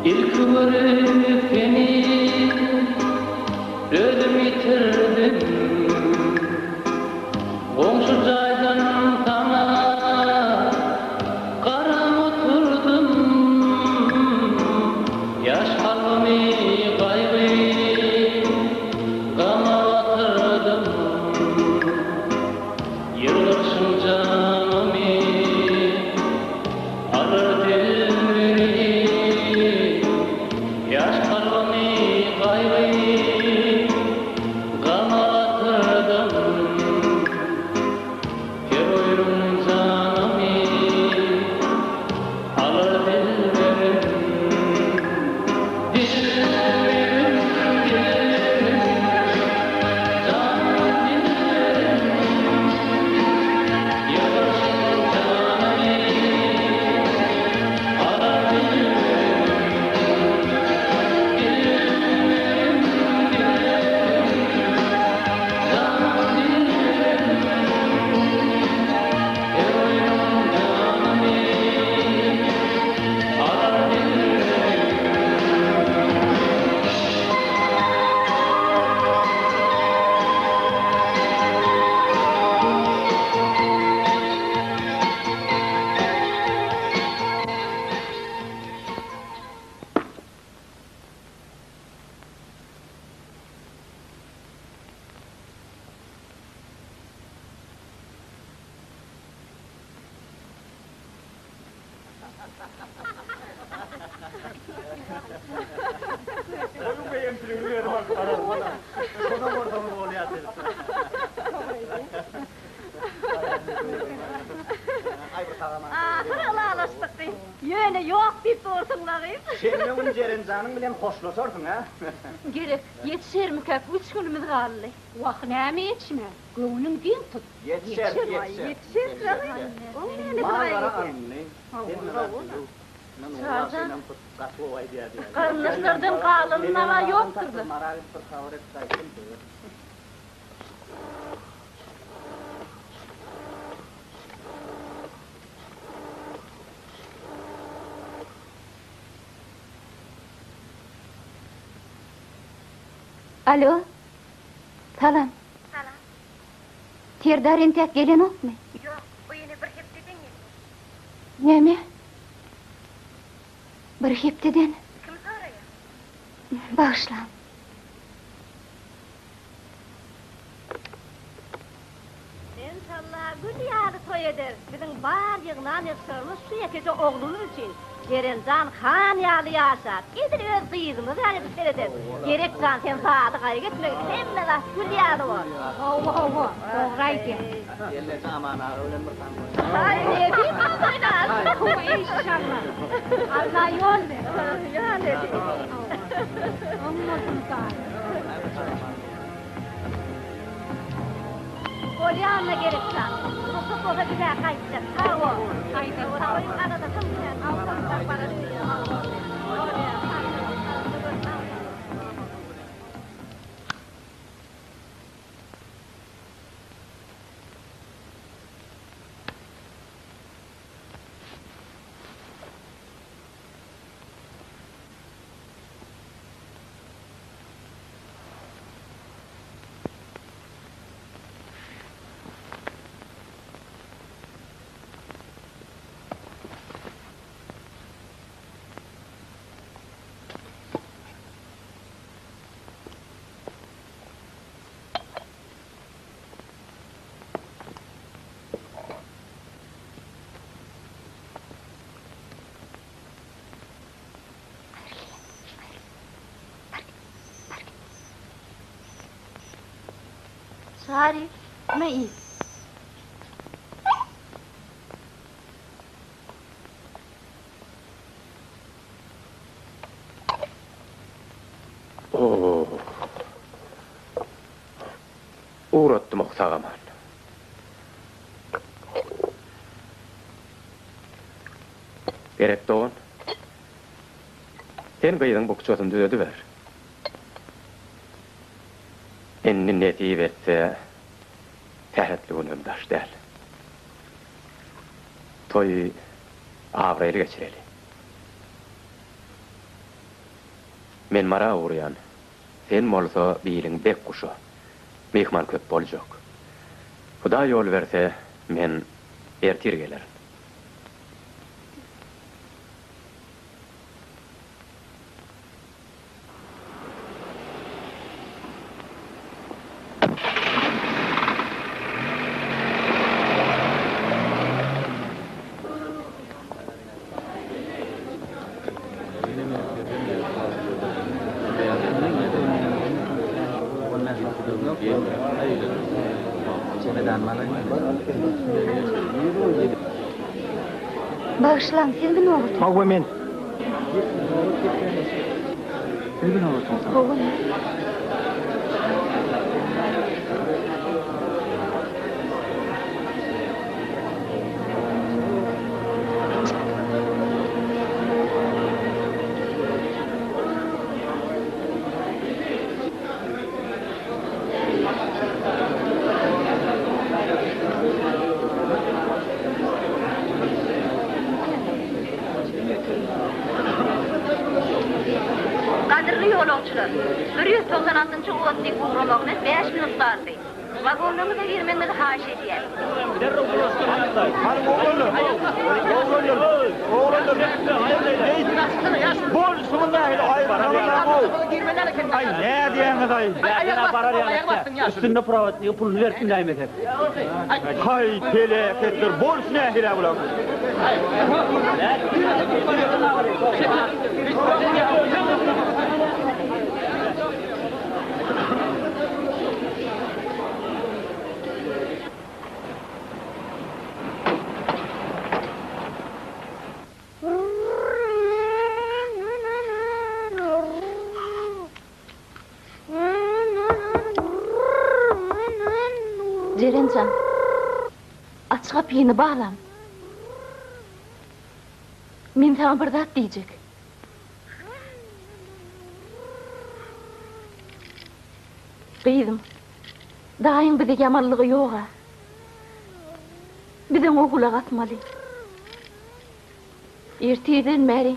Ilki görüp seni özüm ýitirdim. Goňşy jaýdan saňa garap oturdym. Ýaş kalbymy gaýgy gama batyrdym. Ýylgyrşyň janymy alar dilberi, Ýaş kalbymy gaýgy gama batyrdym. Her oýnuň janymy alar dilberim. Dilberim, dilberim, janym dilberim. Ýylgyrşyň janymy alar dilberim. Dilberim, dilberim, janym dilberim. Her oýnuň janymy alar dilberim. Toýuň beýemçiligini özüm alyp bararyn. Şonam bolsaňyz bolýar Ahyry ylalaşdyk gyz. Ýöne ýok diýip dursuň-la gyz. Şenbe güni Jerenjanyň bilen hoşlaşarsyň, hä? Gerek, ýetişermikäk, üç günümiz galdy. Wah, näme ýetişmez, göwnüň giň tut. Ýetişer, ýetişer. Ýetişer, gyz. Oň nämesi Mal bar gara ýetýär. alyndy. Hemme zat düzüw. Çarjan, garyndaşlardan galan nawa ýokdur-da. Alo. Salam. Salam. Serdar entäk gelenokmy? Ýok, bu ýene bir hepdeden gelýär. Näme? Bir hepdeden? Kim soraýar? Bagyşlaň. Enşalla gül ýaly toý ederis. Biziň bar ýygnan ýygşyrymyz şu ýekeje oglumyz üçin. Jerenjan han ýaly ýaşar. Edil öz gyzymyz ýaly edip serederis. Gerek jan sen zady gaýgy etmegin. Hemme zat gül ýaly bor. Hawa hawa, dogry aýdýaň. Gelneje Aman aga bilen bir tans Aý nesip bolsa Hawa enşalla. Alla ýol bersin. Ýa nesip. Oň bolsun sag. Bolýanyna gerek zat. Rugsat bolsa biz-ä gaýtjak. Sag bol. Gaýdan sag bol. Aladasam kän. Awtobusa barar öýdýän. Bolýar. Sag bol. Sag bol. Şarik, me iý. Oh. Ugratdym ok sag-aman. Gerek dogan. Sen gyzyň bukjasyny düzediber. Indi nesip etse, sähetli günem daş däl. Toýy abraýly geçireli. Men Mara ugraýan. Sen bolsa biliň bek guşa. Myhman köp boljak. Hudaý ýol berse, men ertir gelerin. Bagyşlaň, sizmi nobat? Hawa, men. Sizmi nobatyňyz? Hawa, men. Gadyrly ýolagçylar, 196-njy otly ugramagyna bäş minut galdy. Wagonlaryňyza girmegiňizi haýyş edýäs. Hany oglanlar, oglanlar, oglanlar, bol şuňa nähili aýrylyşyň-ow? Aý, nädýäňiz-aý? Üstünde prowodnigi puluny berip biläýmesek. Haý, peleketler, boluş nähili-ä bulaň? Jeren jan, aç gapyny balam. Men saňa bir zat diýjek. Gyzym, daýyň bize ýamanlygy ýog-a. Biz oňa gulak asmaly. Ertirden bäri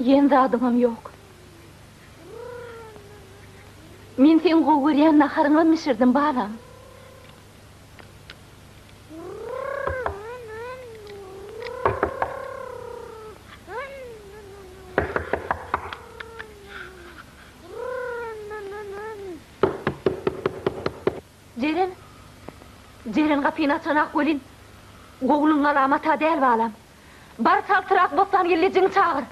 iýen zadyňam ýok. Men seň gowy görýän naharyňam bişirdim, balam. Jeren, Jeren gapyny açanak welin, gowulygyň alamat-a däl balam. Bar çaltrak Bossan gelnejeňi çagyr.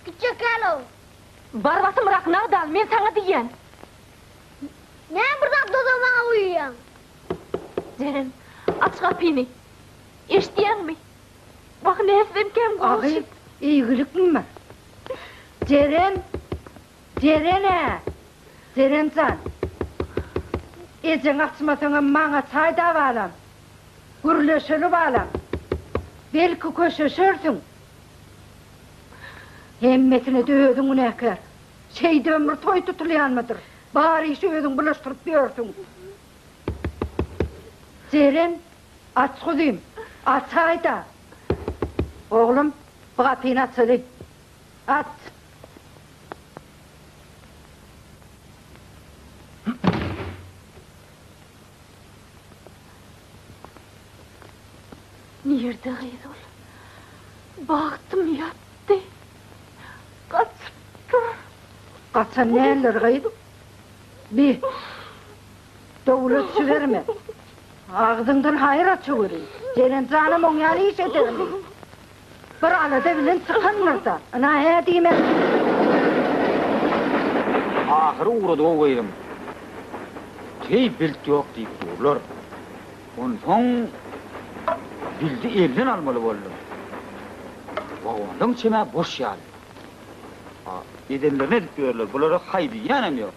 Gitjek ýaly-ow. Bar basymrak nagt al, men saňa diýýän. Näme bir zat dozan maňa guýýaň? Jeren, aç gapyny. Eşidýäňmi? Wah, nätsemkäm goňşy. Agy, eýgilikmi? Jeren, Jeren-ä! Jeren jan! Ejeňi açmasaňam maňa çaý-da balam. Gürleşeli balam. Belki köşeşersiň. Hemmesine-de özüň günäkär. Şeýdibem bir toý tutulýanmydyr? Bar işi özüň bulaşdyryp ýörsüň. Jeren, aç guzym, açaý-da. Oglum, bu gapyny açaly. Aç. Nirde gyz ol? Bagtym ýatdy. Gaçypdyr. Gaçan däldir gyz. Bi, dowla düşüberme. Agzyňdan haýyr açaweri. Jeren janam oň ýaly iş edermi? Bir alada bilen çykandyr-da. Ynha, hä diýmän. Ahyry ugradyg-ow gyzym. Teý bilt ýok diýip durlar. Onsoň bildi elden almaly boldum. Wagonlaň içem-ä boş ýaly. A, edenlerini edip ýörler, bulara haý diýýänem ýok.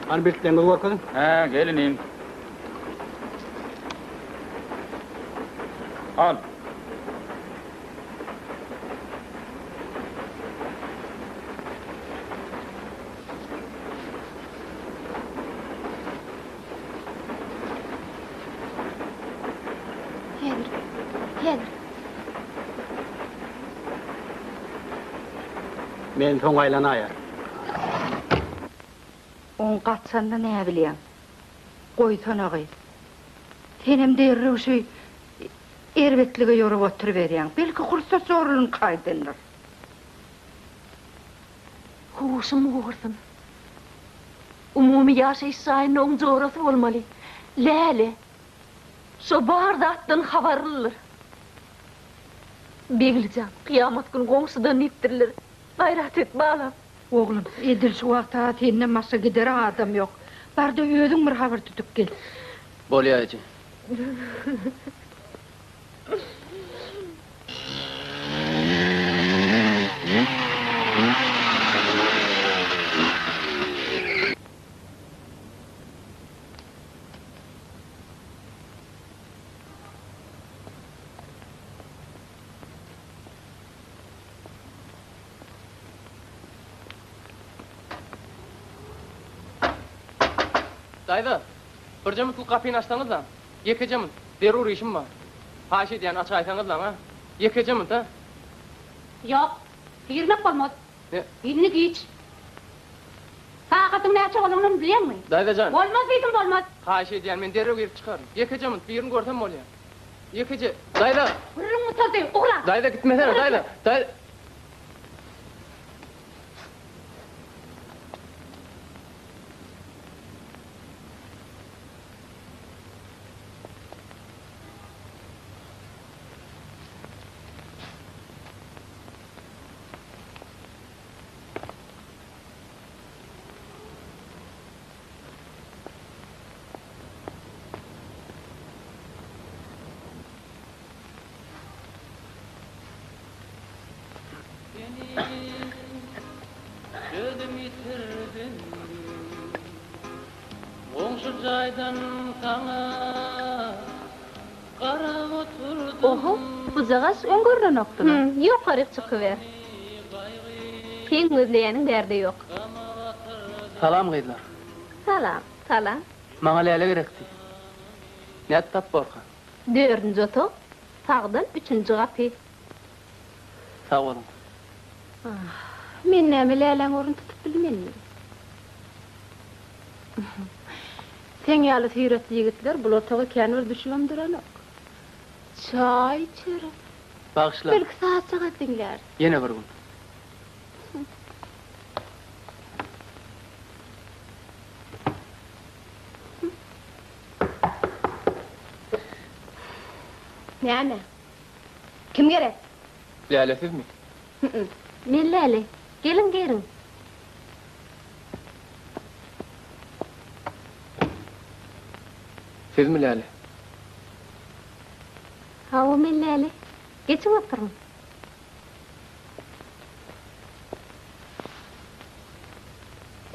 Hany biltleriňizi görkeziň. Hä, gel inim. Al. Häzir, häzir. Men soň aýlanaýar. Oň gaçanyny näbilýäň? Goýsana gyz. Senem derrew şu erbetlige ýorup oturyberýäň. Belki Hursat zorlugyny aýdandyr. Huşum gursun. Umumy ýaşaýyş jaýynda oň jorasy bolmaly. Läle. Şo bar zatdan habarlydyr. Begli jan, kyýamat güni goňşudan diýipdirler. Gaýrat et, balam. Oglum, edil şu wagt-a senden başga gidere adam ýok. Bar-da özüň bir habar tutup gel. Bolýa eje. Daýza, birje mutlyk gapyny açsaňyzlaň. Ýekeje munt. Zerur işim bar. Haýyş edýän, açaýsaňyzlaň, a? Ýekeje munt, a? Ýok, girmek bolmaz. Ne? Indi giç. Sagadyň näçe bolanyn bilýäňmi? Daýza jan. Bolmaz diýdim, bolmaz. Haýyş edýän, men derrew girip çykaryn. Ýekeje munt, birini görsem bolýar. Ýekeje. Daýza! Gürrüň gutardy, ugra! Daýza, gitmesene, daýza! Daýza! Seni özüm ýitirdim Goňşy jaýdan saňa garap oturdym. Oho, bujagaş öň görnenokdy-la. Hüm, ýokaryk çykyber. Seň gözleýäniň bärde ýok. Salam gyzlar. Salam, salam. Maňa läle gerekdi. Nädip tap borka? Dördünji otag, sagdan üçünji gapy. Sag boluň. Ah, men näme läläň ornuny tutup bilmenmi? Seň ýaly süýretli ýigitler bul otaga kän bir düşübem duranok. Çaý içeris. Bagyşla. Belki sazjagaz diňläris. Ýene bir gün. Näme? Kim gerek? Läle sizmi? Hü-ü. Men Läle. Geliň giriň. Sizmi Läle? Hawa men Läle. Geçiň oturyň.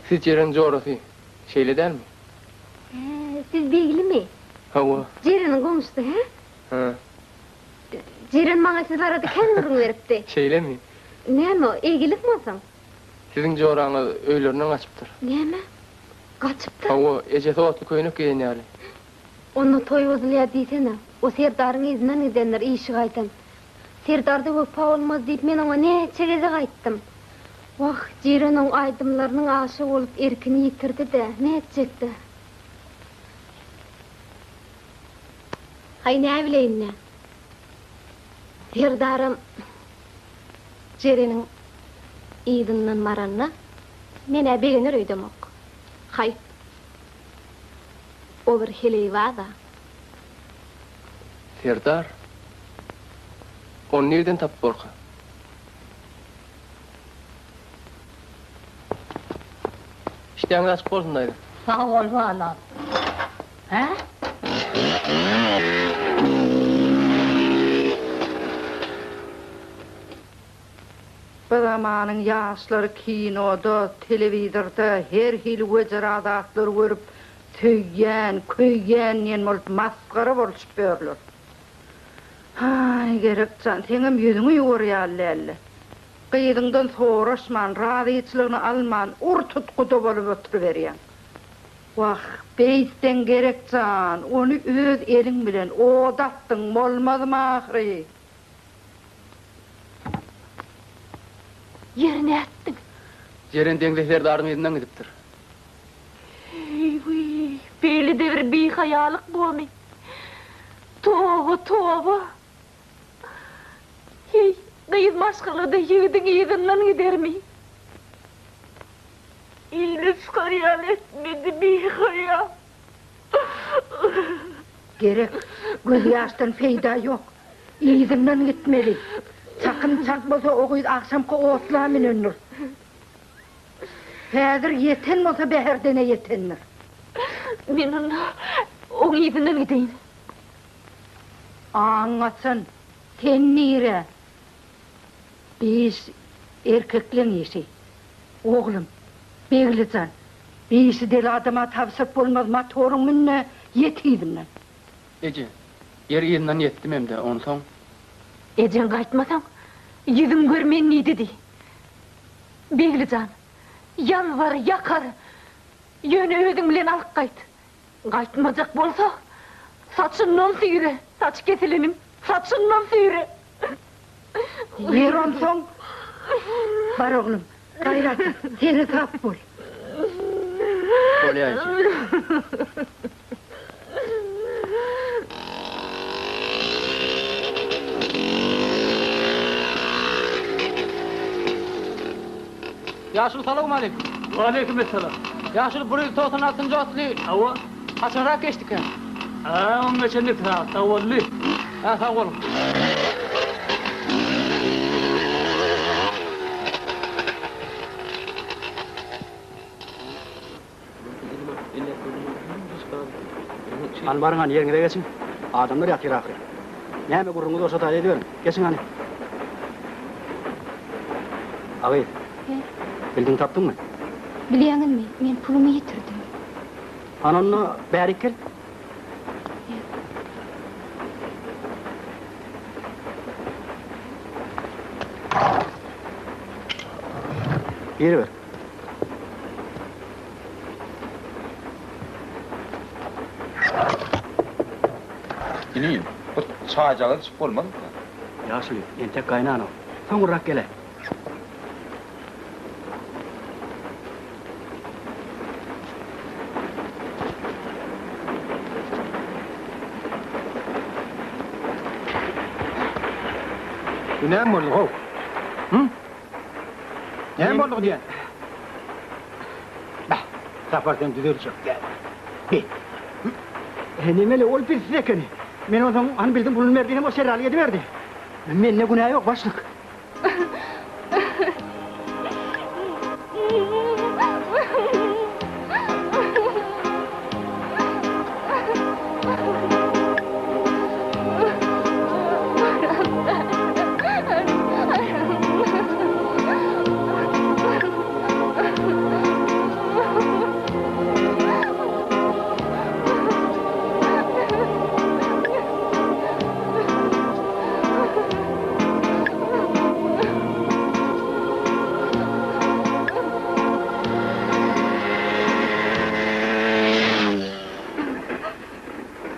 Siz Jereniň jorasy, şeýle dälmi? Hä, siz Beglimi? Hawa. Jereniň goňşusy, hä? Hä. Jeren maňa siz barada kän gürrüň beripdi. Şeýlemi? Näme, eýgilikmi onsoň? Siziň joraňyz öýlerinden gaçypdyr. Näme? Gaçypdyr? Hawa, ejesi otly köýnek geýen ýaly. Onda toý bozulýar diýsene. O Serdaryň yzyndan gidendir, işi gaýdan. Serdarda wepa bolmaz diýip men oňa näçe gezek aýtdym. Wah, Jeren oň aýdymlarynyň aşygy bolup erkini ýitirdi-dä, nätjek-dä. Haý, näbileýin-dä. Serdaram Jereniň yzyndan baranda men-ä begener öýdemok. Haýp. O bir heleýbaz-a. Serdar, ony nirden tapyp borka? Işdäňiz açyk bolsun, daýza. Sag bol, balam. Hä? Bu zamanyň ýaşlary kinoda, telewizorda her hili wejera zatlary görüp, söýýän, köýýän diýen bolup masgara bolşup ýörler. Haý, Gerek jan, seňem ýüzüňi ýuwar ýaly däldi. Gyzyňdan soraşman, razyçylygyny alman, ur-tut guda bolup oturyberýäň. Wah, beýtseň Gerek jan, ony öz eliň bilen oda atdyň bolmazmy ahyry? Ýeri nätdiň? Jeren deňze serdaryň yzyndan gidipdir. Eý-wiý, beýle-de bir bihaýalyk bormy? Toba, toba! Heý, gyz maşgala-da ýigidiň yzyndan gidermi? Ile çykar ýaly etmedi bihaýa. Gerek, gözýaşdan peýda ýok. Yzyndan gitmeli. Çakym çak bolsa o gyz agşamky otla münendir. Häzir ýeten bolsa Bäherdene ýetendir. Men onda oň yzyndan gideýin. Aň gaçan, sen nirä? Bi iş erkekleň işi. Oglum, Begli jan, bi işi deli adama tabşyryp bolmaz, motoryň mün-de, ýet yzyndan. Eje, ýer yzyndan ýetdimem-dä, onsoň? Ejeň gaýtmasaň, ýüzüň görmen diýdi diý. Begli jan, ýalbar, ýakar, ýöne özüň bilen alyp gaýt. Gaýtmajak bolsa, saçyndan süýre, saç kesileniň saçyndan süýre. Ýer onsoň, bar oglum, gaýrat et, seresap bol. Bolýa eje. Ýaşuly salowmaleýkim. Waleýkim essalam. Ýaşuly 196-njy otly. Hawa. Haçanrak geçdikä? Hä, oň geçenine iki sagat dagy boldy. Hä, sag boluň. Hany baryň hany ýeriňize geçiň. Adamlar ýatyr ahyry. Näme gürrüňiz bolsa daýy ediberiň. Geçiň hany. A gyz. He. Bildiň tapdyňmy? Bilýäňizmi, men pulumy ýitirdim. Hany onda bärik gel. Giriber. Inim, bir çaýjagaz içip bolmazmyka? Ýaşuly, entek gaýnanok. Soňurrak gel-ä. Bu näme boldy, how? Hü? Näme boldy diýen? Bah, Sapar sen düzeljek däl. Bi. Nemeli, ol bilsiz ekeni. Men onsoň hany bildim puluny berdi hem o şerralyk ediberdi. Mende günä ýok, başlyk.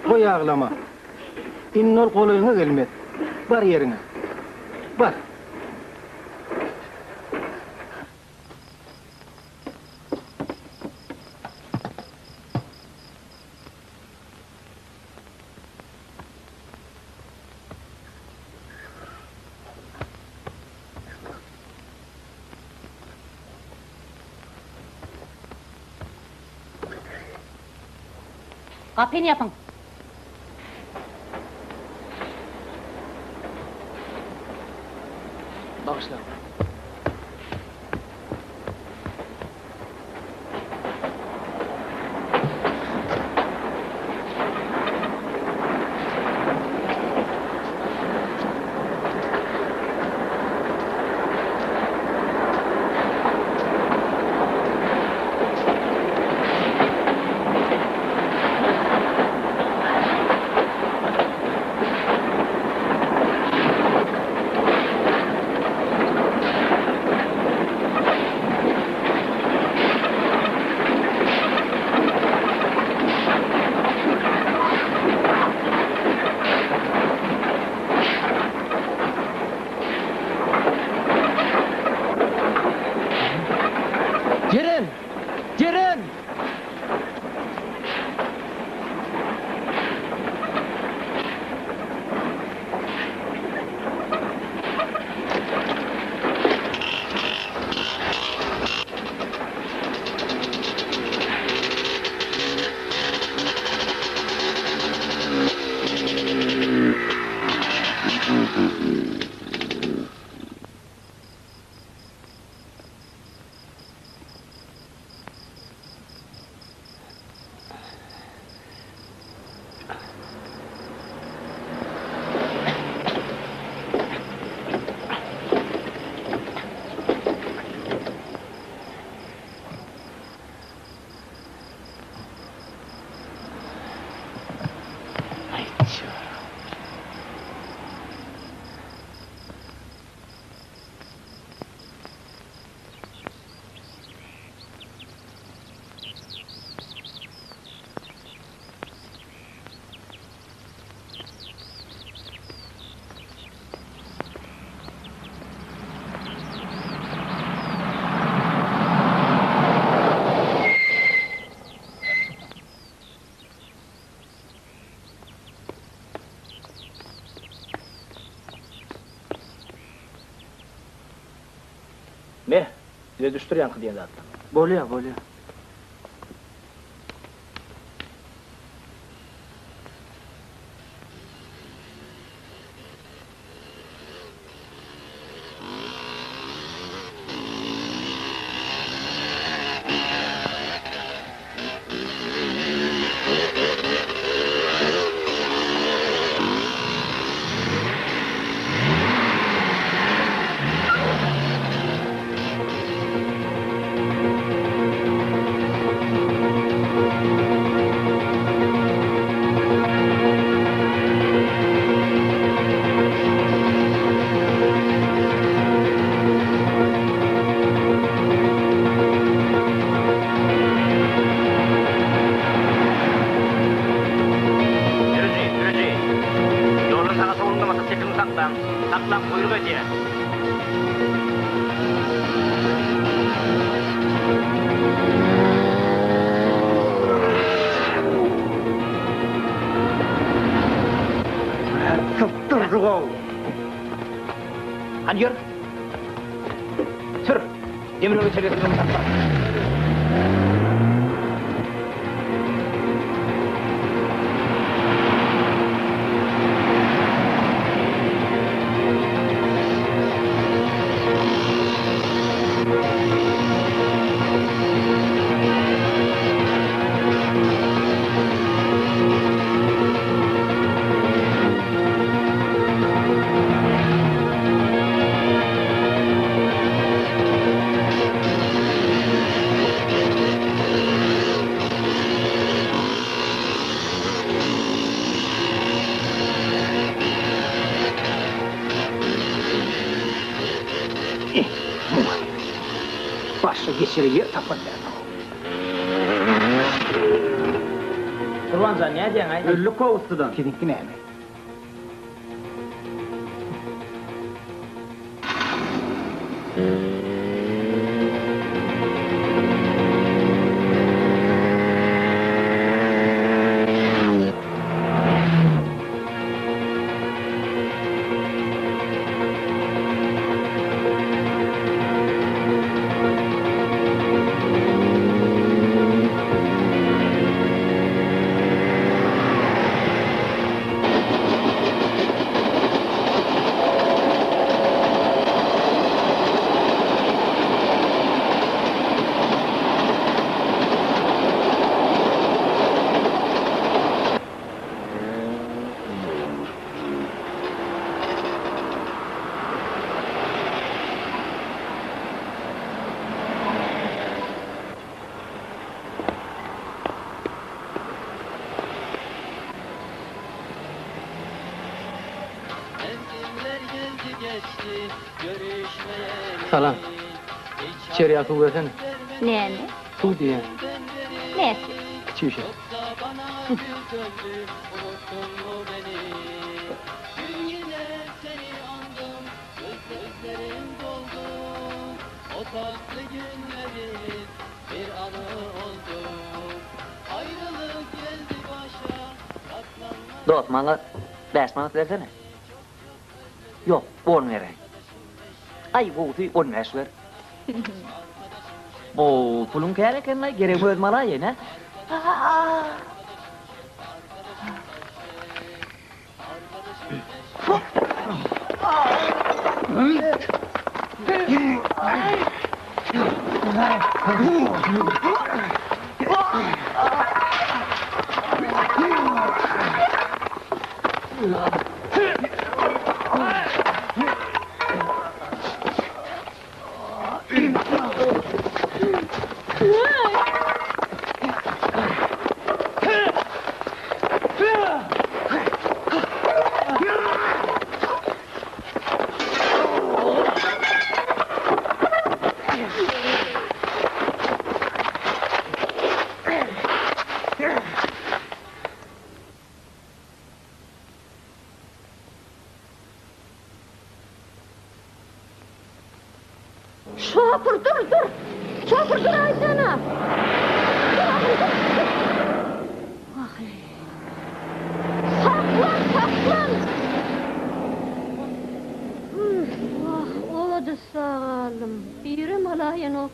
Goý aglama. Indi ol golaýyňa gelmez. Bar ýeriňe. Bar. Gapyny ýapyň. Bagyşlaň. Düzedişdir ýaňky diýen zatlaryňy. Bolýa, bolýa. Sürüji, sürüji! Ýolda saga sowulda motosikliňi saklaň, saklaň buýruk edýän! Sypdyrjyg-ow! Hany ýör! Sür! Demir ýol geçelgesinde ony sakla! Eh, muňa başga geçere ýer tapan däl. Gurbanjan nädýäň-aý? Öldük-ow yssydan. Siziňki näme? Salam. İçer ýa suw bersene. Näme? Suw diýýän. Näsi? Kiçi şişe. Dost, maňa bäş manat bersene. Ýok, on beräý. Aý, gowusy on bäş ber. Bu puluň kän eken-laý, geregimi özüm alaýyn, hä? Şopur dur dur. Şopur dur aýsana. Dur ahym dur. Wah. Saklan saklan. Wah oda sagaldym. Birem alaýanok.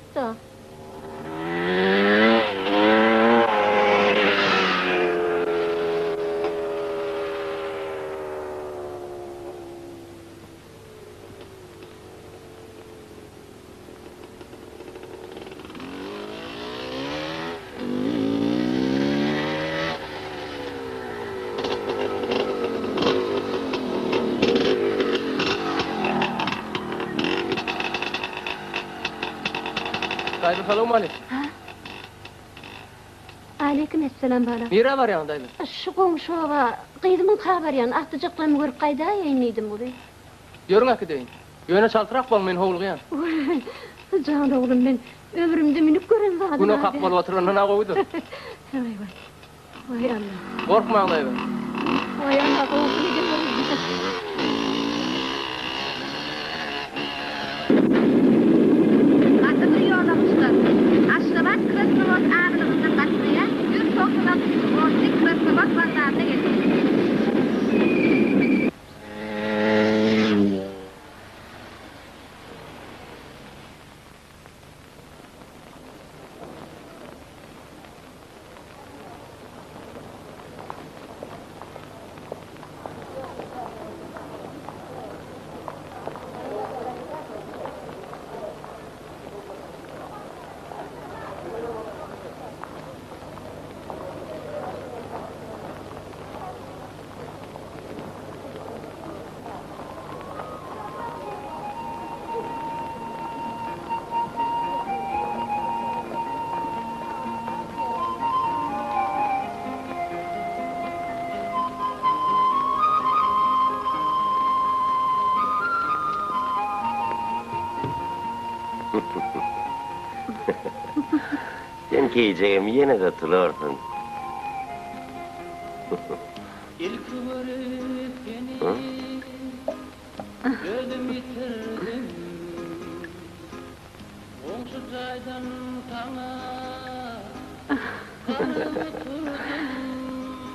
Daýza salowmaleýkim. Ha? Aleýkim essalam balam. Nirä barýaň daýza? Şu goňşy oba gyzymyňka barýan, agtyjaklarymy görüp gaýdaýaýyn diýdim guzy. Ýörüň äkideýin. Ýöne çaltrak boluň, men howlugýan. Waý, jan oglum, men ömrümde münüp gören zadym Güne kak bolup oturandan-a gowudyr. Waý, waý. Waý Alla. Gorkmaň daýza. Waý Alla, gowusyny ederin. Gadyrly ýolagçylar! Aşgabat Krasnowod aralygynda gatnaýan 196 otly Krasnowod wokzalyna geldi. Sen geýjegem ýene-de tularsyň. Ilki görüp seni özüm ýitirdim. Goňşy jaýdan saňa garap oturdym.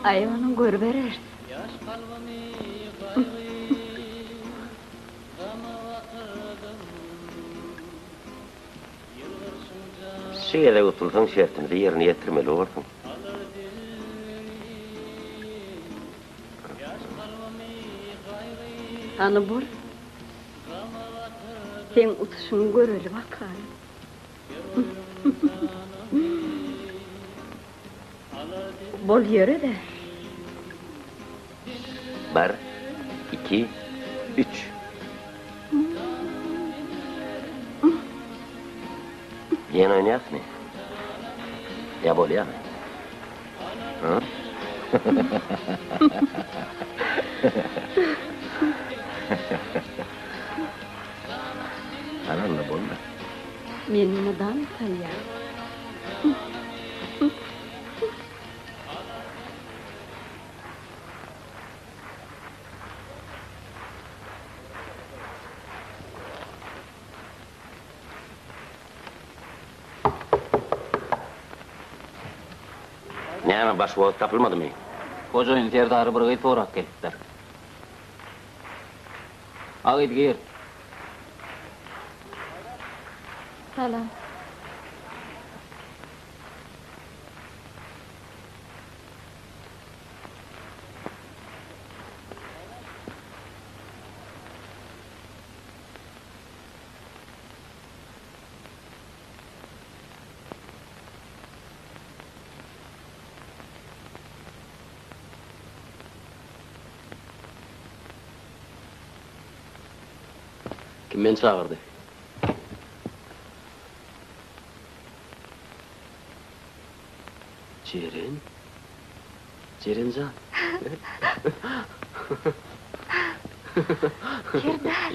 Aý, ony görübereris. Ýaş kalbymy gaýgy gama batyrdym. Şu gezek utulsaň şertimizi ýerine ýetirmeli borsuň. Hany bol. Seň utuşyňy göreli bakaly. Bol ýöre-de. Bir, iki, üç. Ýene oýnaýasmy? Ýa bolýamy? Hä? Hany onda boldy. Men mydam taýýar. Näme, başga wagt tapylmadymy? Hojaýyn serdary bir gyz sorap gelipdir. A gyz gir. Salam. Kim meni çagyrdy? Jeren? Jeren jan. Serdar.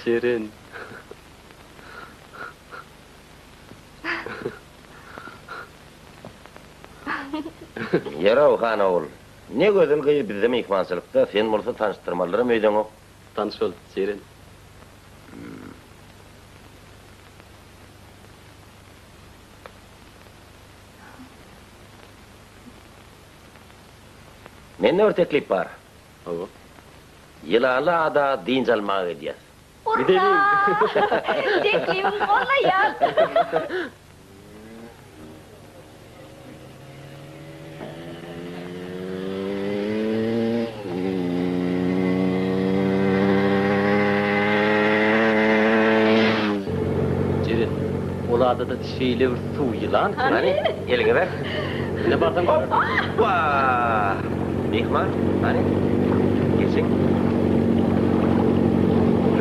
Jeren. Ýör-ow, han ogul. Ne gözel gyz bizde myhmançylykda, sen bolsa tanyşdyrmalydyram öýdeňok. Tanyş bol, Jeren. Mende bir teklip bar. Hawa. Ýylanly ada dynç almaga gidýäs. Urra! Teklibiňi gollaýan. Jeren, ol adada şeýle bir suw ýylan ki. Hany, eliňi ber. Ine barsaň görersiň. Hopba! Myhman, hany, geçiň.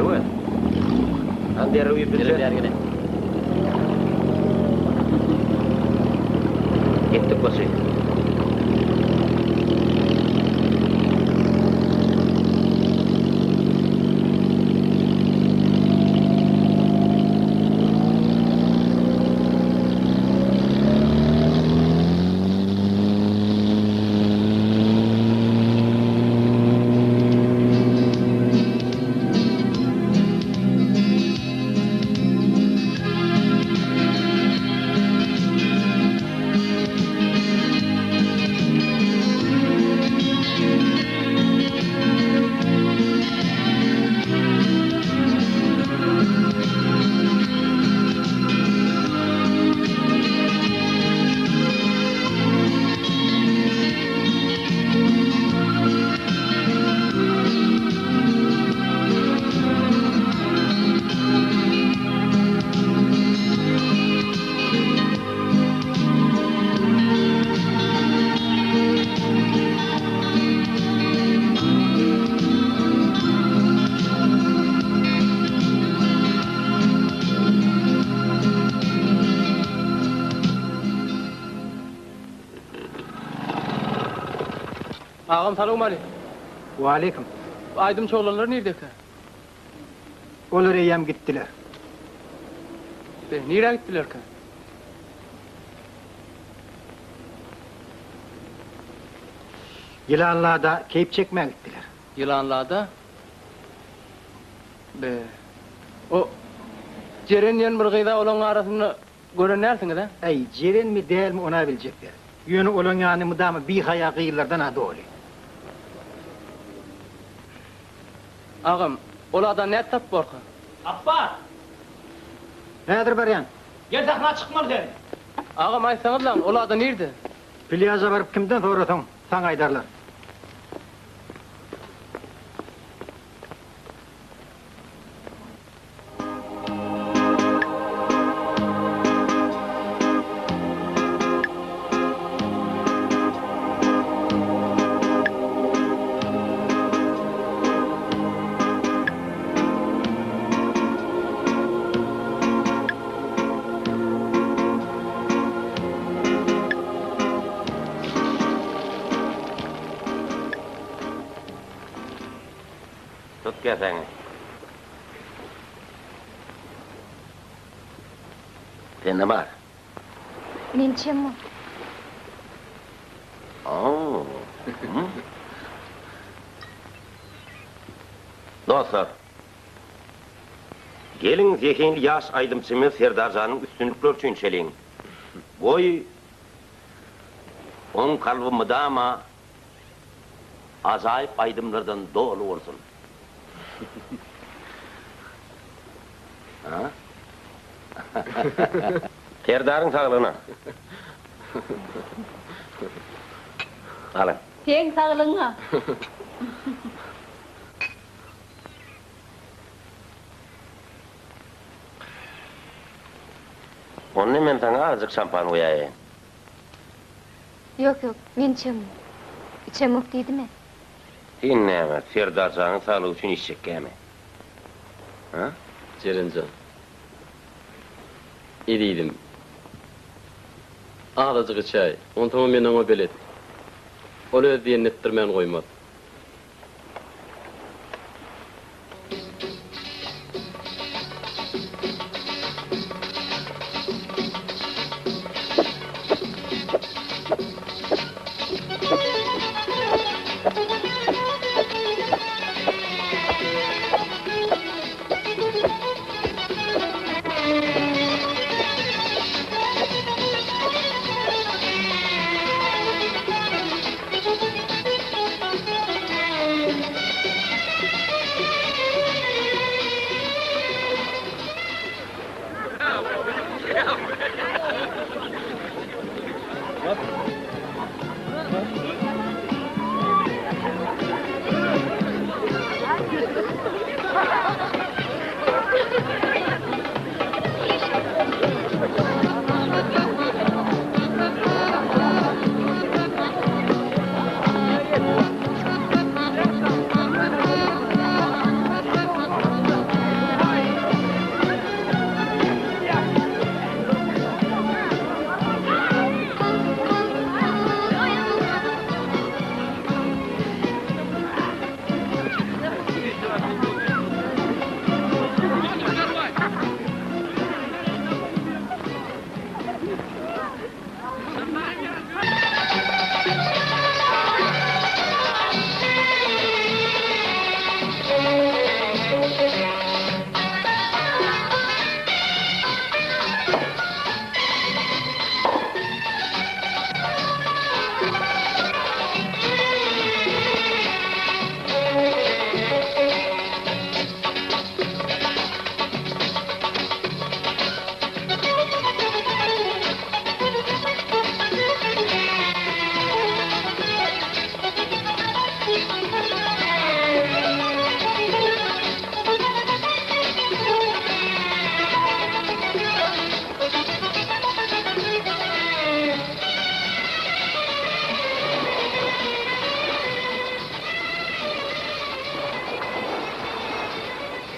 Öwez. Hany derrew ýüpünçe. Geliň bäri geliň. Gitdik goçy. Agam salowmaleýkim. Waleýkim. Bu aýdymçy oglanlar nirdekä? Olar eýýäm gitdiler. Be, nirä gitdilerkä? Ýylanlada keýp çekmäge gitdiler. Ýylanlada? Be, o Jeren diýen bir gyz-a olaň arasynda gören dälsiňiz-ä? Äý, Jerenmi, dälmi, on-a biljek däl. Ýöne olaň ýany mydama bihaýa gyzlardan-a doly. Agam, ol adany nädip tapyp borka? Apbas! Häzir barýan. Gel sahna çykmaly sen. Agam aýtsaňyzlaň, ol ada nirde? Plýaža baryp kimden sorasaň, saňa aýdarlar. Tut käsäňi. Sende bar. Men içemok. Dostlar! Geliň zehinli ýaş aýdymçymyz Serdarjanyň üstünlikleri üçin içeliň. Goý, oň kalby mydama ajaýyp aýdymlardan doly bolsun. Serdaryň saglygyna. Alyň. Seň saglygyňa. Onda men saňa azajyk şampan guýaýyn. Ýok, ýok, men içemok. Içemok diýdim-ä. Sen näme, Serdar janyň saglygy üçin içjekkämi? Ha? Jeren jan. Ezizim. Azajyk içäý. Onsoňam men oňa belet. Ol öz diýenini etdirmän goýmaz.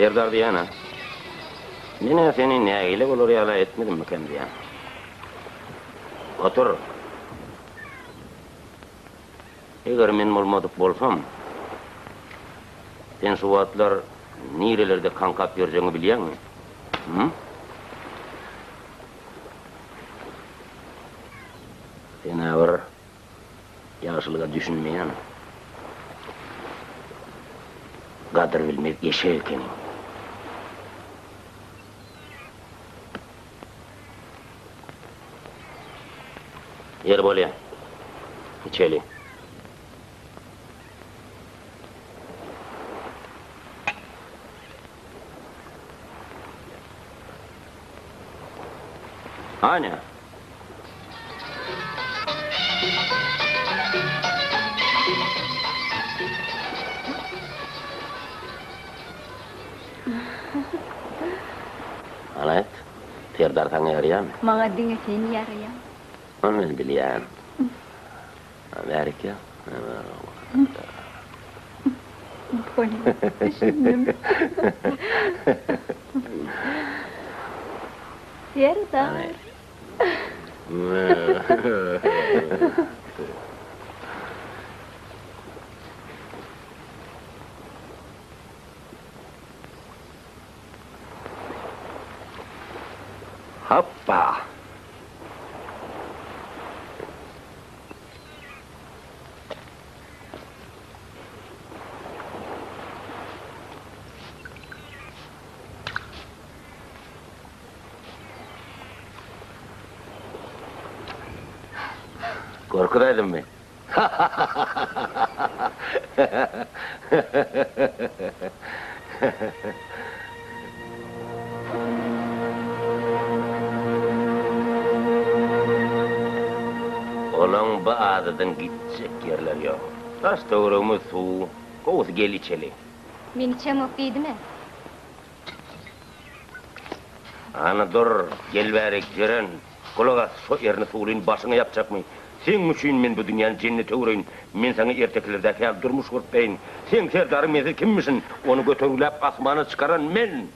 Serdar diýýän-ä. Men-ä seni nägile bolar ýaly etmedimmikäm diýýän. Otur. Eger men bolmadyk bolsam, sen şu wagtlar nirelerde kaňkap ýörjegiňi bilýäňmi? Hüm? Sen-ä bir ýagşylyga düşünmeýän, gadyr bilmez eşek ekeniň. Ýeri bolýa. Içeli. Anya. Hany aýt, Serdar saňa ýaraýarmy? Maňa diňe sen ýaraýaň. Ony men bilýän. Bärik gel. Bolýa, düşündim. Serdar. Hoppa! Gorkuzaýdymmy? Olaň bu adadan gitjek ýerleri ýok. Daş-töweregimiz suw, gowusy gel içeli. Men içemok diýdim-ä. Hany dur, gel bärik, Jeren. Gulak as, şo erni suwlyn başyňa ýapjakmy? Seň üçin men bu dünýäni jennete öwreýin. Men saňa ertekilerdäki ýaly durmuş gurup bereýin. Seň serdaryň mensiz kimmişin? Ony götergiläp asmana çykaran men!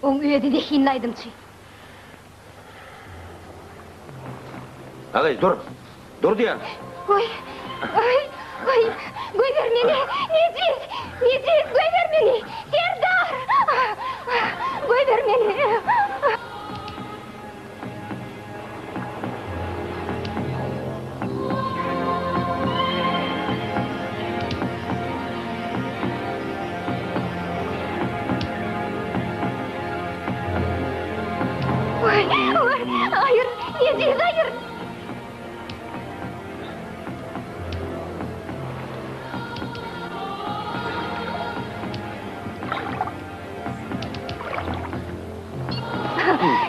Oň özi zehinli aýdymçy. Agaý, dur! Dur diýýän! Goý! Goý! Goý! Goýber meni! Nejis! Nejis! Goýber meni! Serdar! Goýber meni! Goý! Goý! Aýyr! Nejis, aýyr!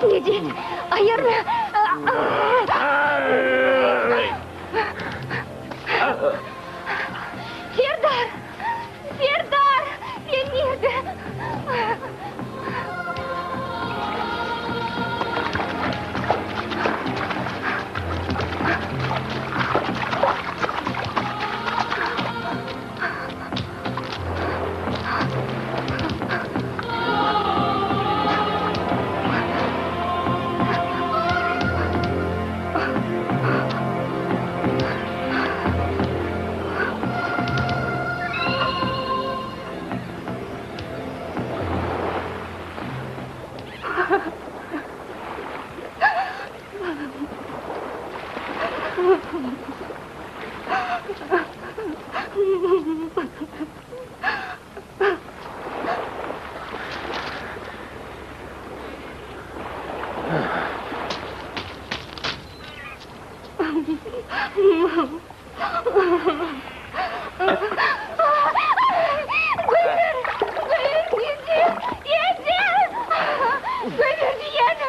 Nejis, aýyr! Serdar! Serdar! Sen nirde? Goýber! Goýber eje! Eje! Goýber diýýän!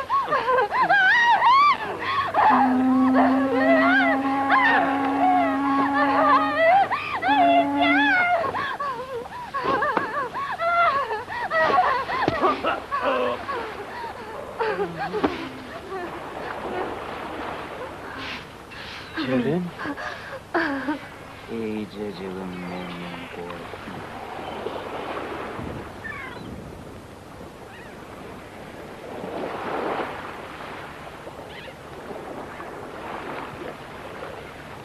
Jeren? Eýjejigim menden gorkma.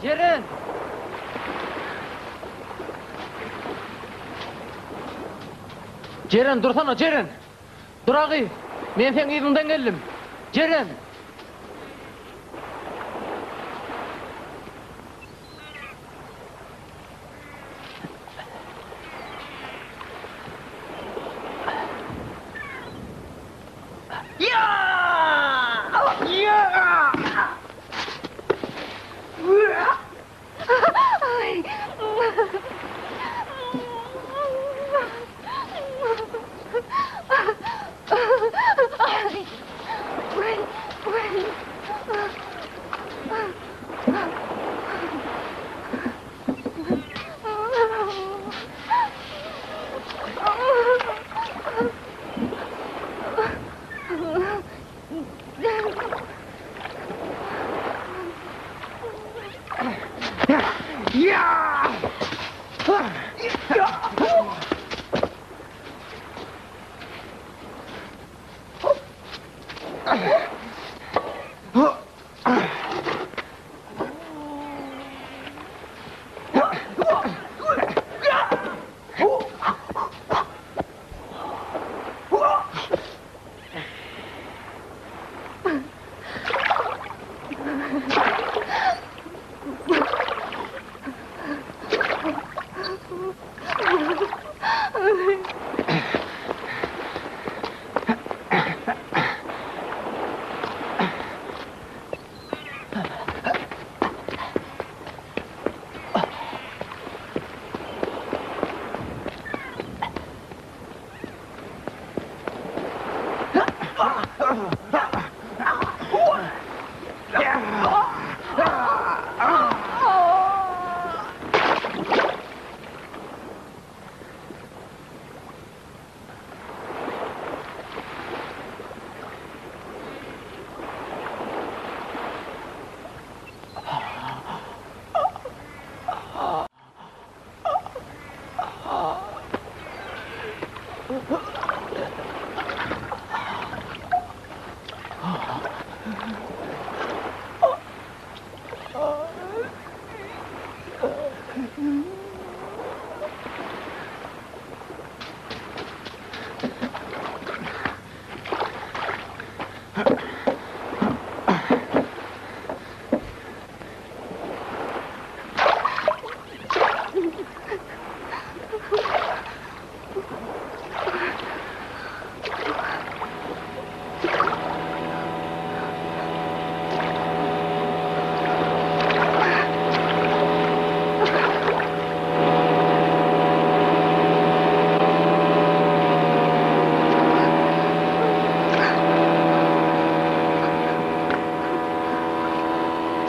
Jeren! Jeren dursana Jeren! Dur a gyz! Men seň yzyňdan geldim. Jeren!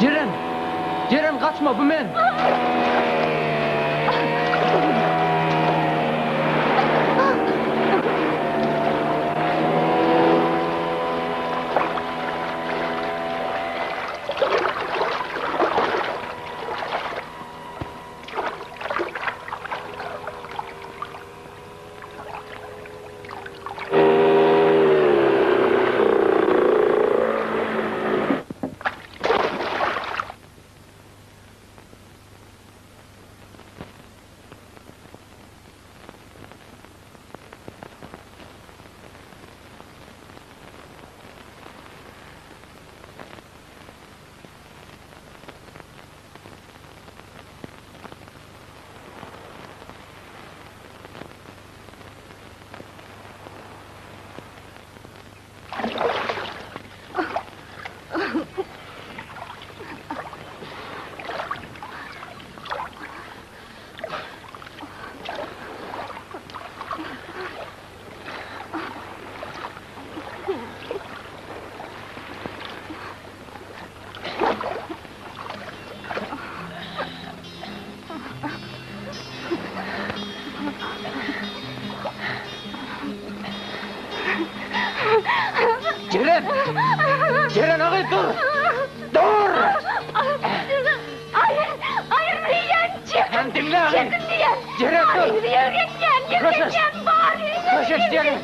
Jeren! Jeren gaçma bu men! Jeren! Jeren agy dur! Dur! Aýyr, aýyr diýýän, çekin! Hem diňle agy! Çekin diýýän! Jeren dur! Aýyr, ýergenýän, Köşeş! ýergenýän, bar! Köşeş Jeren!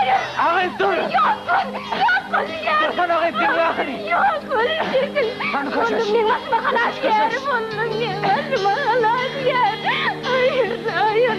Aýyr! Agyz dur! Ýok bol! Ýok bol diýýän! Dursana gyz, diňle ahyry! Ýok bol, çekil! Hany köşeş! Onda meň başyma halasgär bolduň, meň başyma halasgär! Aýyr, aýyr!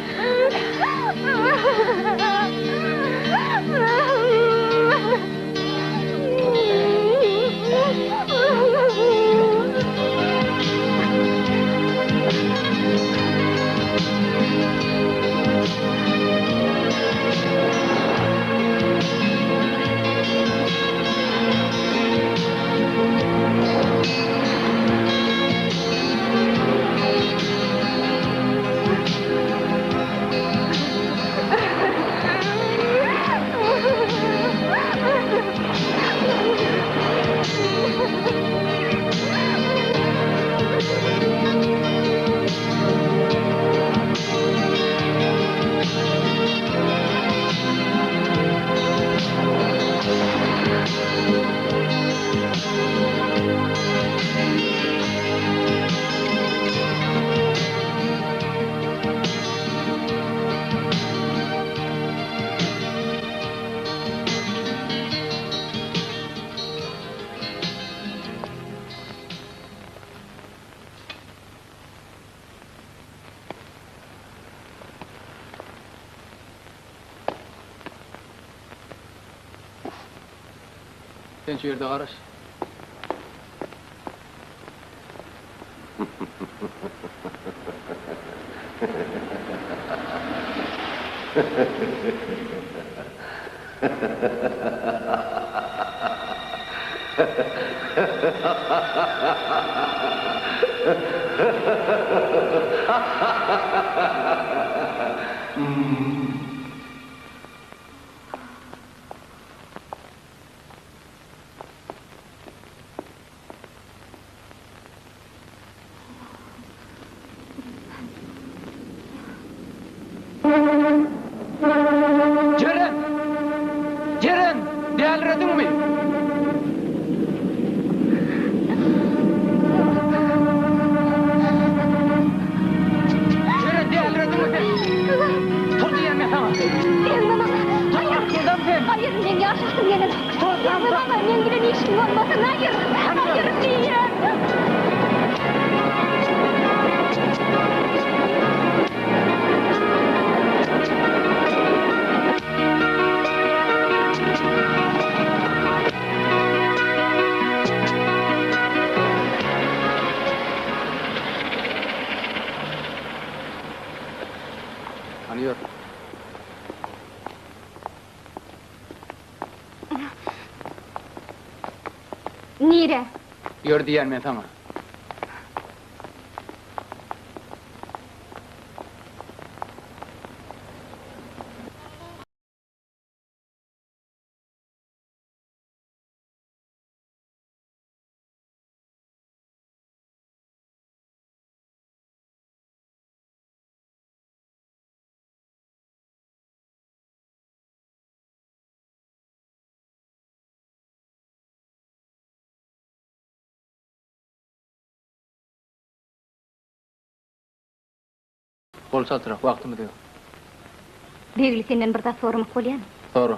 Sen şu ýerde garaş. Jeren! Jeren! Dälirediňmi? Jeren, dälirediňmi sen? Tur diýýän men saňa. Degme maňa. Tur, akyldan sen. Aýyr, meň ýaşasym gelenok. Tur, Degme maňa, meň bilen işiň bolmasyn. Aýyr, aýyr diýýän. Hany ýör. Nirä? Ýör diýýän men saňa. Bol çaltrak, wagtymyz ýok. Begli senden bir zat soramak bolýamy? Sora.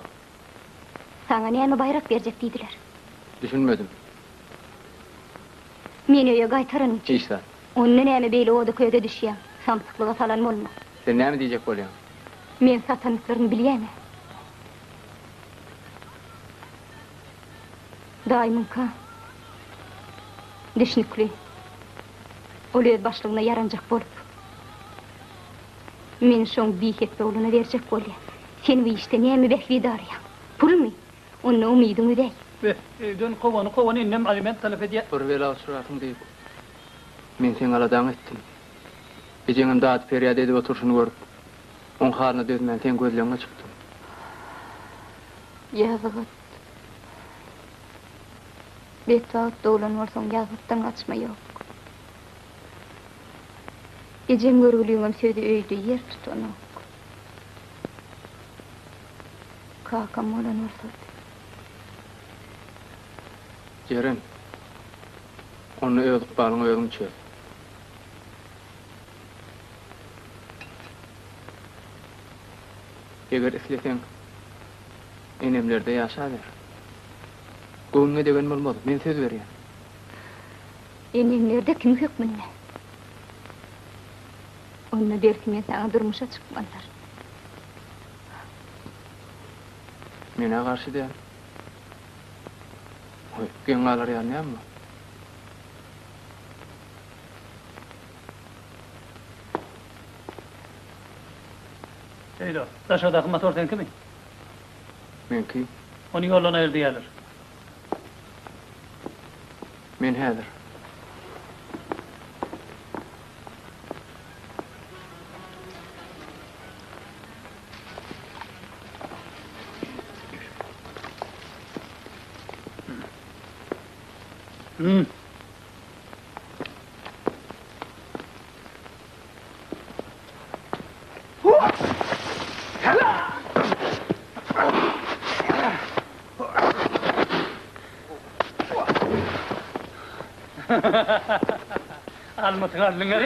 Saňa näme baýrak berjek diýdiler? Düşünmedim. Meni öýe gaýtaranyň üçin. Hiç zat. Onda näme beýle oda-köze düşýäň? Samsyklyga salan bolma. Sen näme diýjek bolýaň? Men satanlyklaryny bilýän-ä. Daýymyňka. Düşnükli. Ol öz başlygyna ýaranjak bolup, meni şoň bihetde ogluna berjek bolýa. Sen bu işde näme bähbit araýaň? Pulmy? Onda umydyňy üzäý. Beh, öýden kowany kowan indem aliment talap edýä. Bir bela uçrarsyň diýip, men seň aladaňy etdim. Ejeňem dady-perýat edip oturyşyny görüp, oň halyna dözmän seň gözlegiňe çykdym. Ýazygat. Betbagt doglan bolsaň ýazgytdan gaçma ýok. Ejem görgüliňem sözi öýde ýer tutanok. Kakam bolan bolsady. Jeren, onda öz ykbalyňy özüň çöz. Eger isleseň. Enemlerde ýaşaber. Göwnüňe degen bolmaz, men söz berýän. Eneňlerde kim hökmünde? Onda belki men saňa durmuşa çykmalydyryn. Men-ä garşy däl. Goý, geň galar ýaly näme bar? Şeýle, daşardaky motor seňkimi? Meňki. Ony ýoldan aýyr diýýärler. Men häzir. Hmm. Almasyň aldyňa.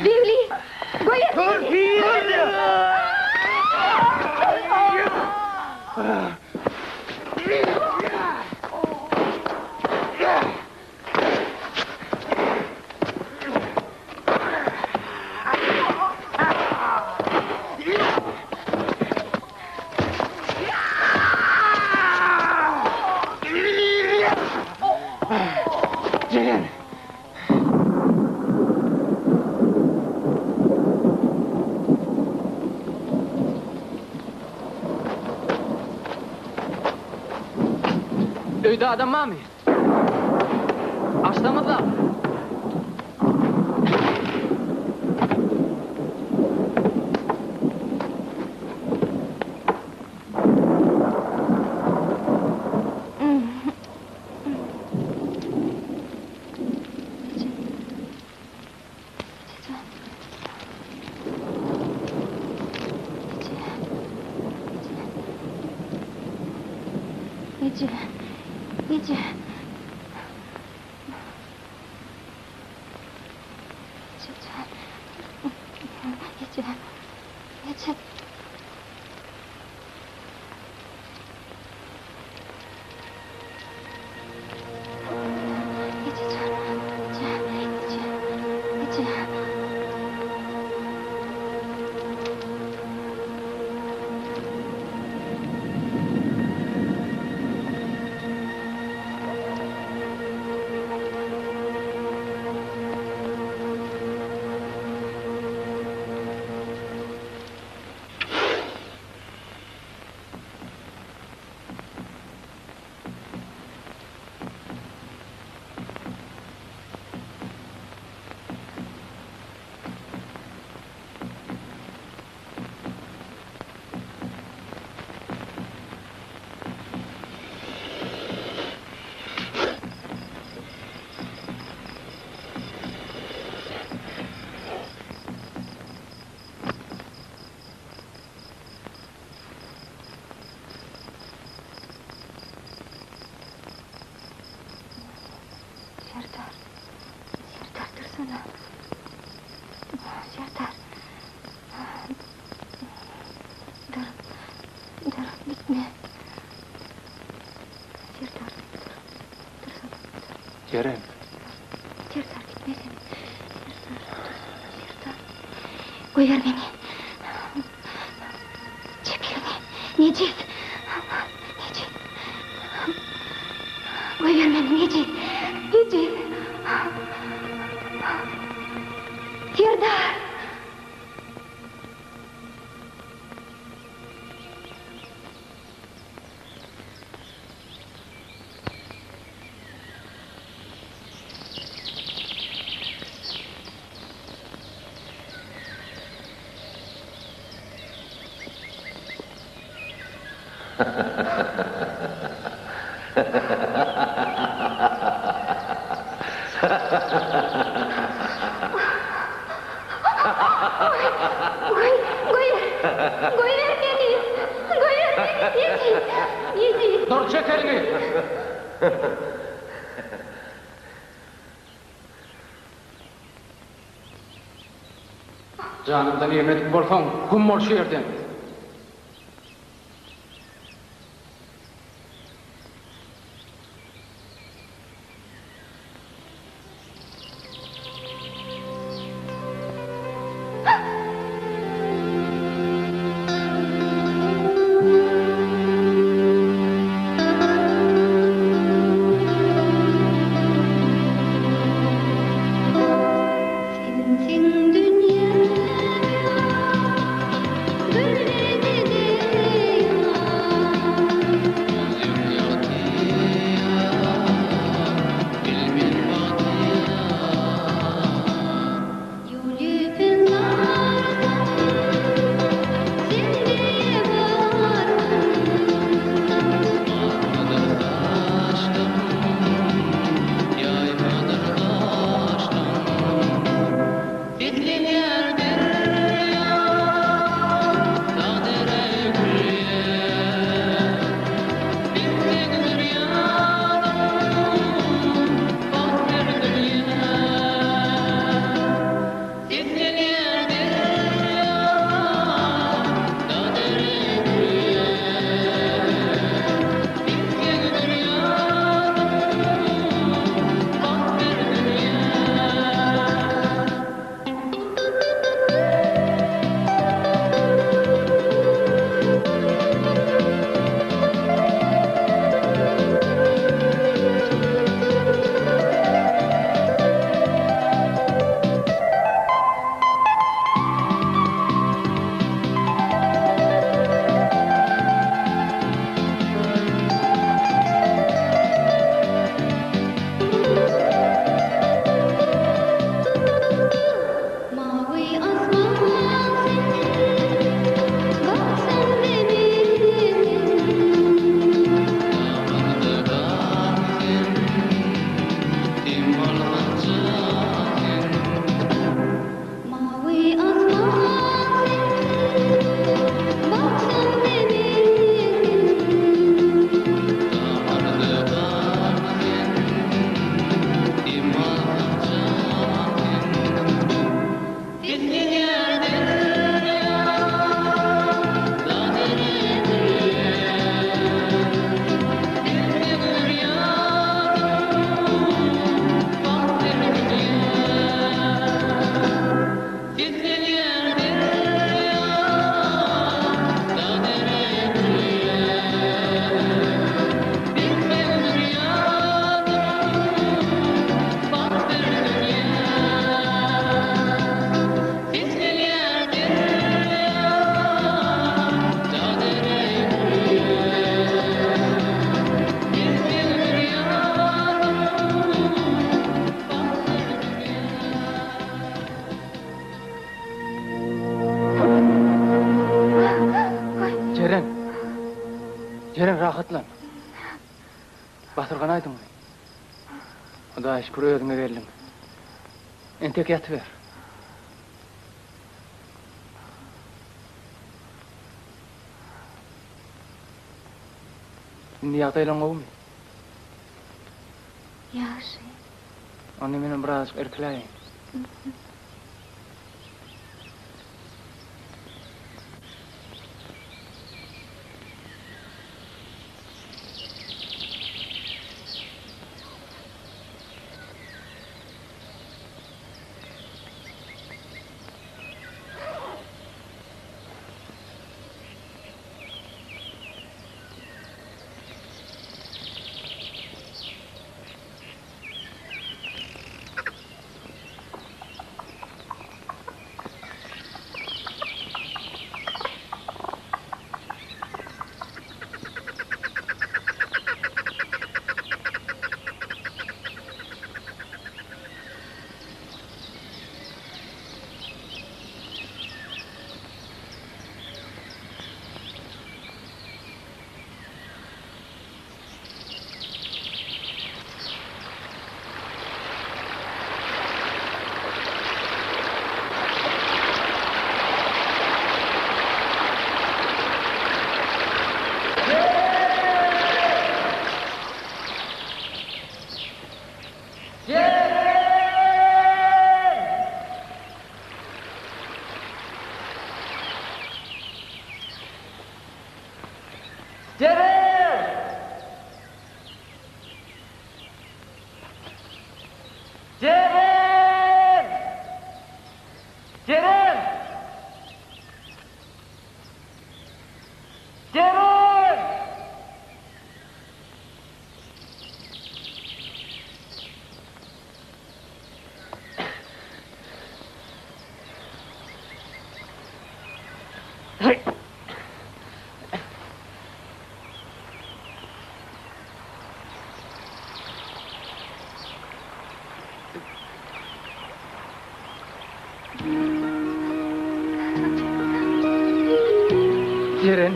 Begli, goýber meni! Jeren! Öýde adam barmy? Açsaňyzla. Eje, eje. Eje jan. Eje, eje. Serdar, Serdar dursana. Serdar. Dur, dur, gitme. Serdar, dur, dursana, dur. Jeren. Serdar, gitme sen. Serdar, dursana, Serdar. Goýber meni. Çek elini. Nejis. Nejis. Goýber meni, nejis. Nejis. Serdar! Goý, goýber, goýber meni! Goýber meni, Neji! Neji! Dur, çek eliňi! Janymdan ýemedik bolsaň, güm bol şu ýerden! Sensiň dünýä gürledi derýa. Gözüň ýagty ýar, bilmen bagtyýar. Ýol ýüpün sarsam, sen diýe barsam. Barmadyr saçlaň, ýaýmadyr gaşlaň. Seslenýär derýa, dag-dere gülýär. Bilseňdir ýarym, bagt ber dünýä. Seslenýär derýa, dag-dere gülýär. Bilseňdir ýarym, bagt ber dünýä. Mawy asman sen, bak sen de bilsin. Damarda gan sen, dem alsaň jan sen. Mawy asman sen, bak sen de bilsin. Damarda gan sen, dem alsaň jan sen. Seslenýär derýa, dag-dere gülýär. Bilseňdir ýarym, bagt ber dünýä. Seslenýär derýa, dag-dere gülýär. Bilseňdir ýarym, bagt ber dünýä. Seslenýär derýa, dag-dere gülýär. Bilseňdir ýarym, bagt ber dünýä. Jeren! Jeren rahatlan. Basyrganaýdyňmy? Hudaýa şükür özüňe geldiň. Entek ýatyber. Indi ýagdaýlaň gowumy? Ýagşy. Onda menem birazajyk irkiläýin. Jeren! Jeren! Jeren! Jeren! Jeren,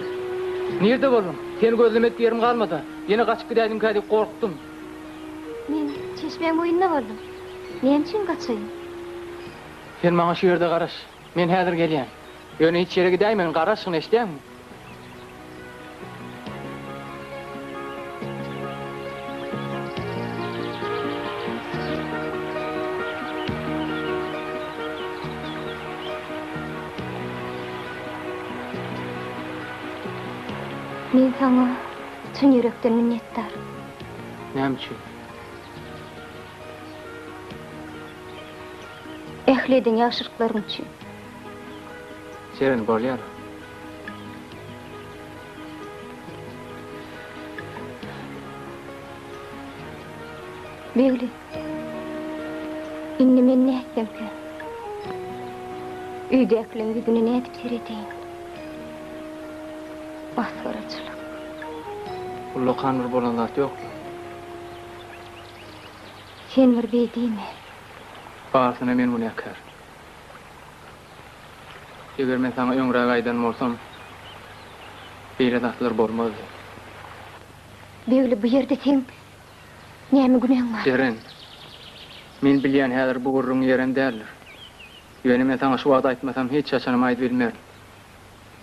nirde bolduň? Seni gözlemedik ýerim galmady. Ýene gaçyp gidäýdiňkä diýip gorkdum. Men çeşmäň boýunda boldum. Näme üçin gaçaýyn? Sen maňa şu ýerde garaş. Men häzir gelýän. Ýöne hiç ýere gidäýmegin, garaşgyn, eşidýäňmi? Men saňa çyn ýürekden minnetdar. Näme üçin? Ähli eden ýagşylyklaryň üçin. Jeren, bolýar. Begli, indi men nätsemkä? Öýdäkileň ýüzüne nädip seredeýin? Masgaraçylyk. Ullakan bir bolan zat ýok-la. Sen bir beý diýme. Barysyna men günäkär. Eger men saňa öňräk aýdan bolsam, beýle zatlar bolmazdy. Begli, bu ýerde seň näme günäň bar? Jeren, men bilýän häzir bu gürrüň ýerem däldir. Ýöne men saňa şu wagt aýtmasam hiç haçanam aýdybilmerin.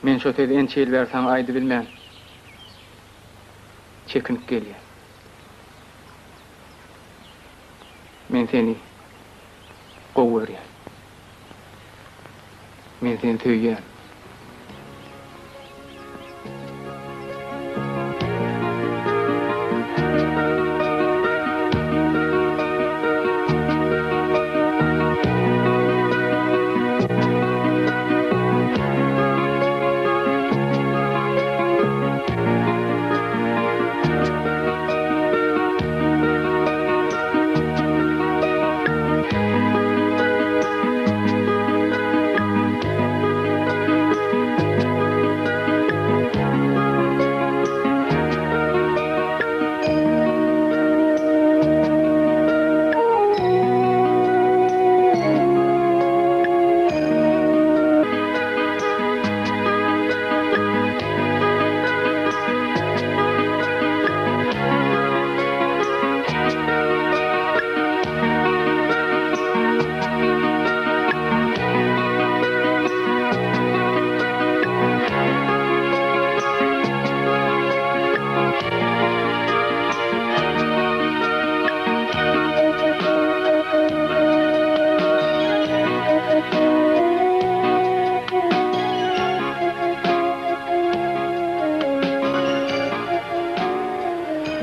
Men şo sözi ençe ýyl bäri saňa aýdybilmän çekinip gelýän. Men seni gowy görýän. Men seni söýýän.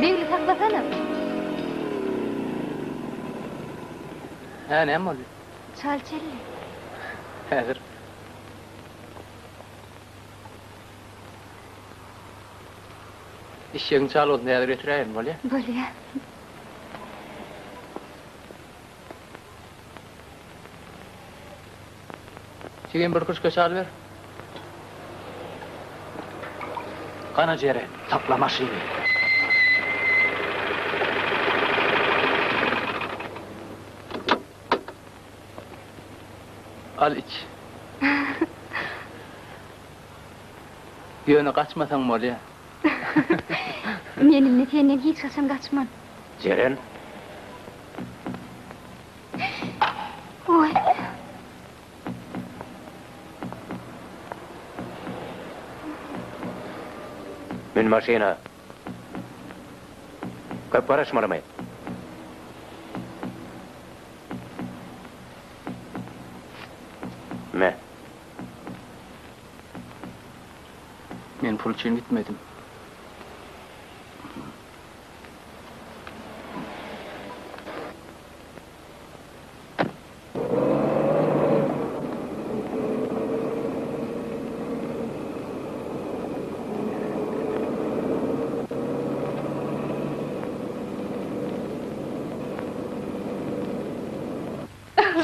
Begli saklasana. Hä, näme boldy? Çal çelli. Häzir. Işjegiň çal bolsun, häzir getiräýerin, bolýa? Bolýa. Jigim bir küşke çal ber. Gana Jeren, sakla maşyny. Al iç. Ýöne gaçmasaň bolýa. Men indi senden hiç haçan gaçman. Jeren. Oý. Mün maşyna. Köp garaşmalymy? Me. Men pul üçin gitmedim.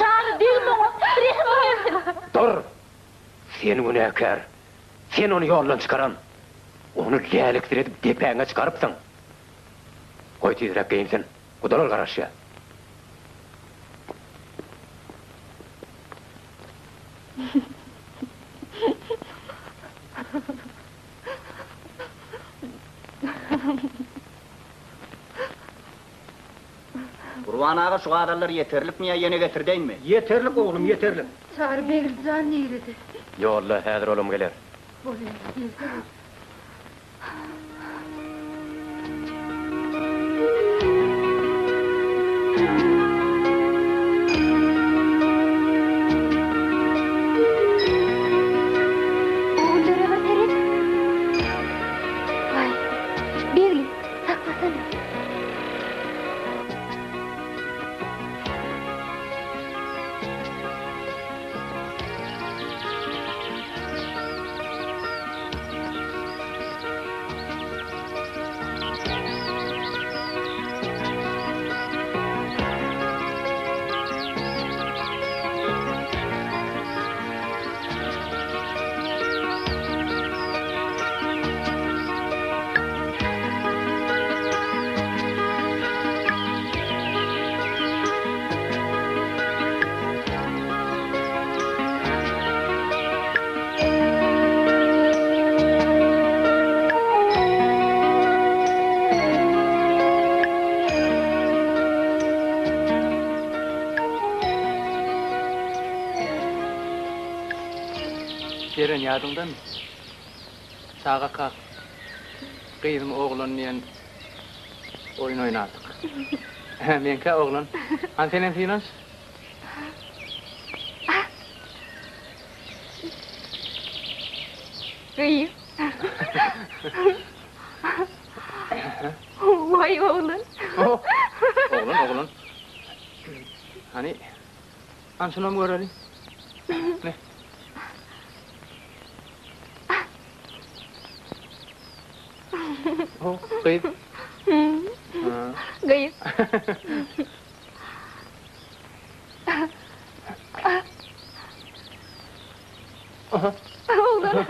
Çary, degme oňa, rehimiň gelsin. Dur! Sen günäkär. Sen ony ýoldan çykaran. Ony läliksiredip depäňe çykarypsyň. Goý tizräk geýinsin. Gudalar garaşýar. Gurban aga şu gazallar ýeterlikmi ýa ýene getirdeýinmi? Ýeterlik oglum, ýeterlik. Çary Begli jan nirede? Ýolda, häzir olam geler. Bolýar, gelse bol. Ogullere bir seret. Waý, Begli, saklasana. Jeren ýadyňdamy? Çagakak gyzmy oglan diýen oýun oýnardyk. Meňkä oglan. Hany senem synanyş. Gyz. Waý oglan. Oglan oglan. Hany hany şunam göreli. Ne? Oh, gyz. Gyz. Oglan.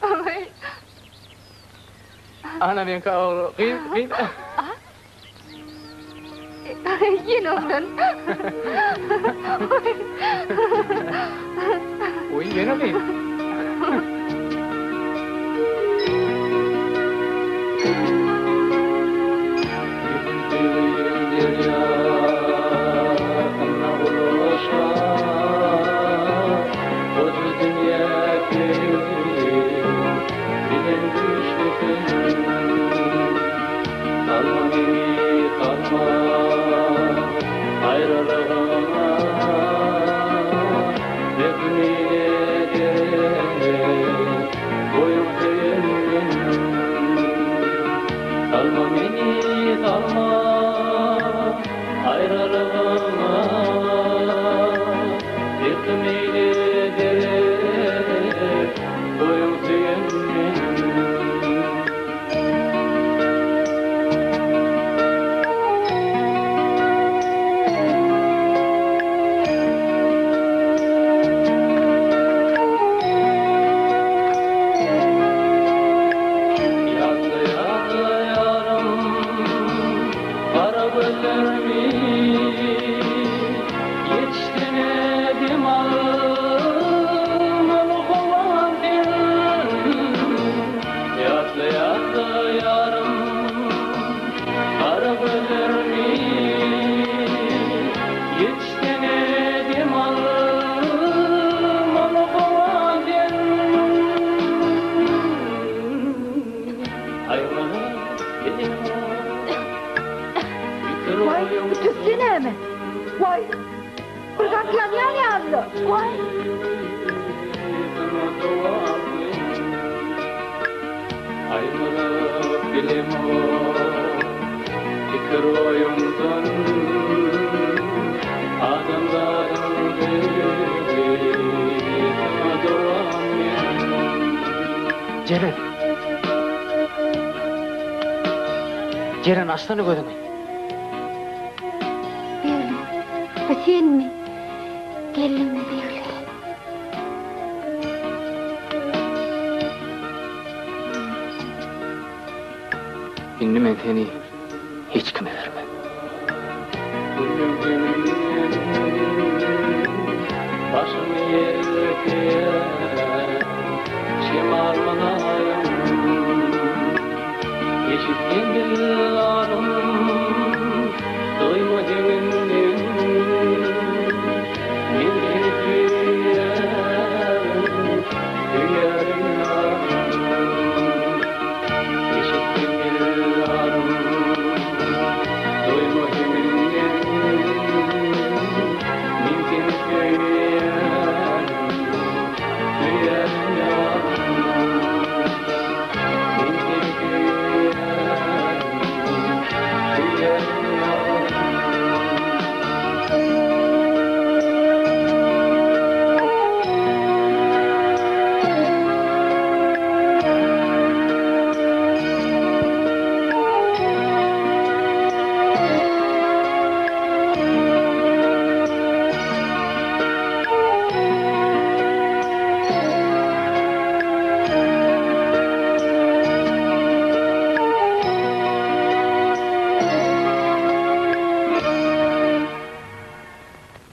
Oý. Ana meňki oglan. Gyz, gyz. Ýene oglan. Oý, ýene gyz. Waý, bu tüsse näme? Waý, bir zat ýanýan ýaly-la. Waý! Jeren! Jeren açsana gözüňi. Begli. Bu senmi? Geldiňmi Begli? Indi men seni hiç kime bermen.